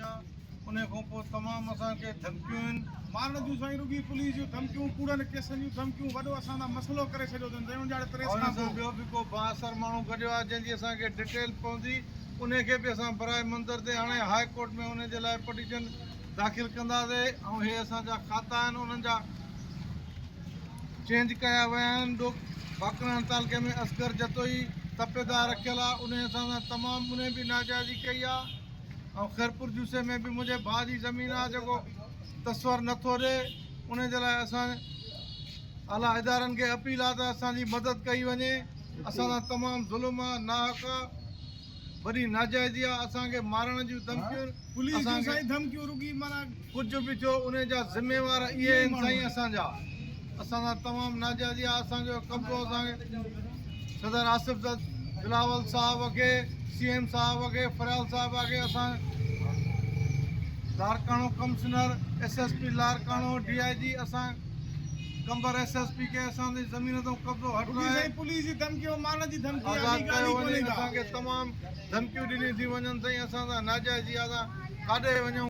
آ انهي کان پوء تمام اسان کي ڌمڪيون آهن. مارڻ جون سائين رڳي پوليس جون ڌمڪيون ڪوڙن ڪيسن جون ڌمڪيون وڏو اسان سان مسئلو ڪري ڇڏيو اٿن زيون جاڙي پريس ان کان سان پوء. ٻيو به ڪو بااثر ماڻهو گڏيو آهي جنهن جي اسان کي ڊٽيل پوندي انهي کي به اسان براء منظر تي آڻي هاء ڪورٽ ۾ انهي جي لاء پٽيشن داخل ڪنداسي ۽ هي اسان جا کاتا آهن انهن جا چينج ڪيا ويا آهن ڏوڪ باقراڻ تعلقي ۾ اصغر جتوئي تپيدار رکيل آهي انهي اسان سان تمام انهي به ناجائزي ڪئي آهي ۽ خيرپور جوسي ۾ به منهنجي ڀاء جي زمين آهي جيڪو تصور نٿو ڏي انهي جي لاء اسان اعليٰ ادارن کي اپيل آهي ته اسان جي مدد ڪئي وڃي اسان سان تمام ظلم آهي ناحق آهي وڏي ناجائزي آ اسان کي مارڻ جون ڌمڪيون پوليس اسان جون کي سائين ڌمڪيون رڳي معنيٰ ڪجهه به ٿيو انهي جا ذميوار اهي آهن سائين اسان جا اسان سان تمام ناجائزي آ اسان جو قبضو اسان کي صدر آصف زد بلاول صاحب کي سي ايم صاحب کي فريال صاحب کي اسان Larkana commissioner S S P Larkana D I G اسان قمبر ايس ايس پي کي اسان جي زمين تان قبضو رڳي هٽرائي سائين پوليس جي ڌمڪي ۽ مارڻ جي ڌمڪي آ آزاد ٻي ڪيو ڳالهه ئي وڃي ڪونهي ڪا. اسان کي تمام ڌمڪيون ڏنيون ٿيون وڃن سائين اسان سان ناجائزي آ اسان ڪاڏي وڃون.